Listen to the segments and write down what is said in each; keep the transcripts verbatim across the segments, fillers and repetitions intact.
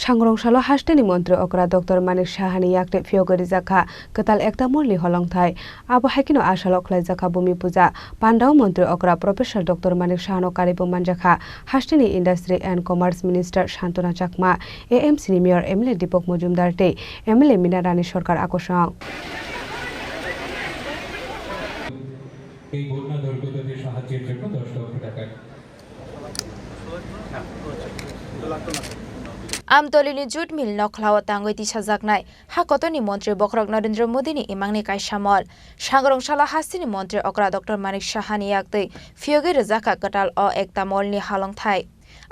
Sangrong salo hasteni montri okra Doctor Manik Sahani yakte phiyogwi rijak kha kwtal ekta molni holongthai. Abo hai kheno a salo khlaijak kha Bhumi Puja. Pandao montri okra Professor Doctor Manik Sahano karwi bo manjak kha hasteni Industry and Commerce Minister Santona Chakma, A M C ni Mayor M L A Deepak Majumdar tei M L A Mina Rani Sarkar akosong. এই বন্যা দুর্গতদের সাহায্যের জন্য দশ লক্ষ টাকা। Amtolini jute mill nokhlao tangwi tisajaknai ha kotorni montri bokhorok Narendra Modini imangni kaisa mol. Sangrong salo hasteni montri okra Doctor Manik Sahani yaktwi phiyogwi rijak kha kwtal o ekta molni halongthai.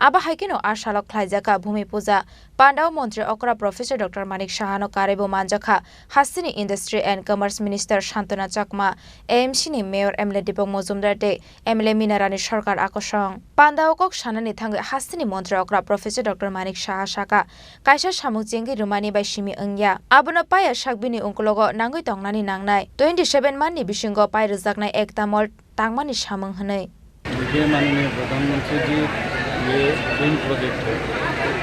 Abo hai kheno a salo khlaijak kha Bhumi Puja. Pandao montri okra Professor Doctor Manik Sahano karwi bo manjak kha hasteni Industry and Commerce Minister Santona Chakma, A M C ni Mayor M L A Deepak Majumdar tei M L A Mina Rani Sarkar akosong. Pandao kok sanani thangwi hasteni montri okra Professor Doctor Manik Saha saka, kaisa samung chengwi rwmani bai simi wngya. Abono paiya sak bini ungkulogo nangwi tongnani nangnai. Twenty seven manni bisingo pai rwjaknai ekta mol tangmani samung hwnwi. देखिए माननीय प्रधानमंत्री जी, ये green project है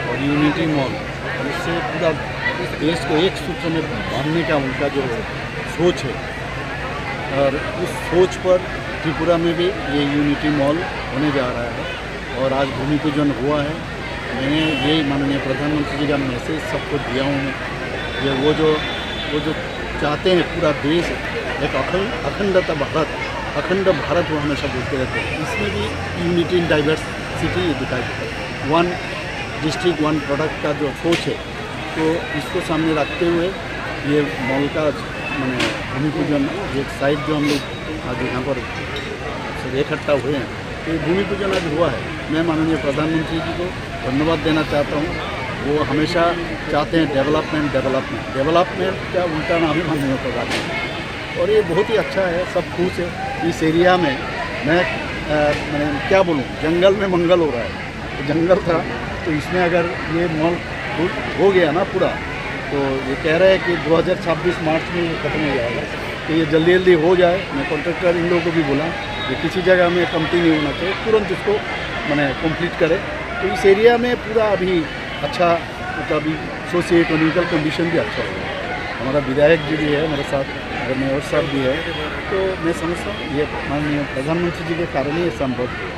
और unity mall, इससे पूरा देश को एक सूत्र में बांधने का उनका जो सोच है और उस सोच पर त्रिपुरा में भी ये यूनिटी मॉल होने जा रहा है और आज भूमि पूजन हुआ है। मैंने यही माननीय प्रधानमंत्री जी का मैसेज सबको दिया हूँ मैं। ये वो जो, वो जो चाहते हैं पूरा देश एक अखंड, अखंडता भारत, अखंड भारत वो हमेशा बोलते रहते हैं। इसमें भी यूनिटी इन डाइवर्सिटी दिखाई देता है। वन डिस्ट्रिक्ट वन प्रोडक्ट का जो सोच है, तो इसको सामने रखते हुए ये मॉल का, मैंने भूमि पूजन, एक साइड जो हम लोग आज यहाँ पर सब इकट्ठा हुए हैं, तो ये भूमि पूजन आज हुआ है। मैं माननीय प्रधानमंत्री जी को धन्यवाद देना चाहता हूँ। वो हमेशा चाहते हैं डेवलपमेंट, डेवलपमेंट, डेवलपमेंट का उल्टा नाम है माननीय प्रधानमंत्री। और ये बहुत ही अच्छा है, सब खुश है। इस एरिया में मैं, अ, मैंने क्या बोलूँ, जंगल में मंगल हो रहा है। जंगल था, तो इसमें अगर ये मॉल हो, हो गया ना पूरा, तो ये कह रहे हैं कि दो हज़ार छब्बीस मार्च में ये खत्म हो जाएगा। तो ये जल्दी जल्दी हो जाए। मैं कॉन्ट्रैक्टर इन लोगों को भी बोला कि किसी जगह में कमती नहीं होना चाहिए, तुरंत इसको, मैंने, कंप्लीट करें। तो इस एरिया में पूरा अभी अच्छा, मतलब, अभी सोशियो इकोनॉमिकल कंडीशन भी अच्छा हो गया। हमारा विधायक जी भी है हमारे साथ, हमारे मेयर साहब भी है, तो मैं समझता हूँ ये माननीय प्रधानमंत्री जी के कारण ही ये संभव हुआ।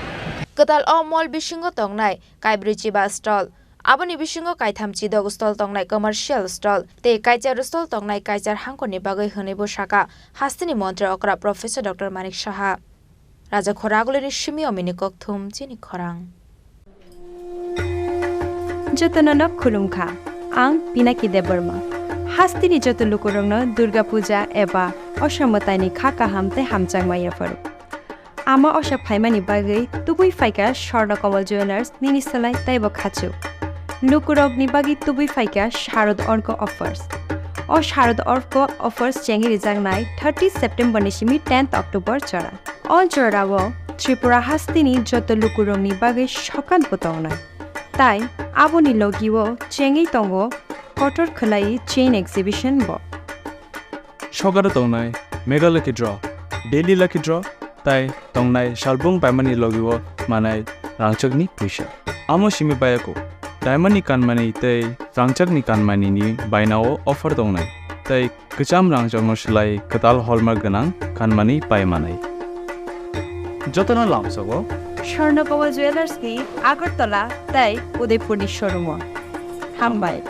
Kwtal o mall bisingo tongnai kaibrwi chiba stall. Aboni bisingo kaitham chidok stall tongnai commercial stall tei kaichar stall tongnai kaichar hangkorni bagwi hwnwibo saka hasteni montri okra Professor Doctor Manik Saha. Raja Khoragulini simi omini kokthum chini khorang. Jotono nok khulumkha. Ang Pinaki Debbarma. Hasteni joto lukurokno Durga Puja eba Osha mwtaini kha kaham tei hamjakma yapharo. Ama Osha phaimani bagwi tubui phaikha Swarna Kamal Jewellers nini slai teibo khachuk. Lukurokni bagwi tubui phaikha Sharad Orko Offers. O Sharad Orko Offers chengwi rijaknai thirty September ni simi tenth October jora. O jorao Tripura hasteni joto lukurokni bagwi sokat bo tongnai. Tai aboni logio chengwi tongo kotor khwlai chain exhibition bo. Sokaro tongnai Mega Lucky Draw, Daily Lucky Draw, tai tongnai salbung paimani logio manai rangchakni puisa. Amo simi bayako, diamond ni kanmani tei rangchakni kanmani ni bainao offer tongnai. Tai kwcham rangchakno slai kwtal hallmark gwnang kanmani pai manai. Jotono lamsogo Swarna Kamal Jewellers ni Agartala tei Udaipur ni showroom o. Hambai.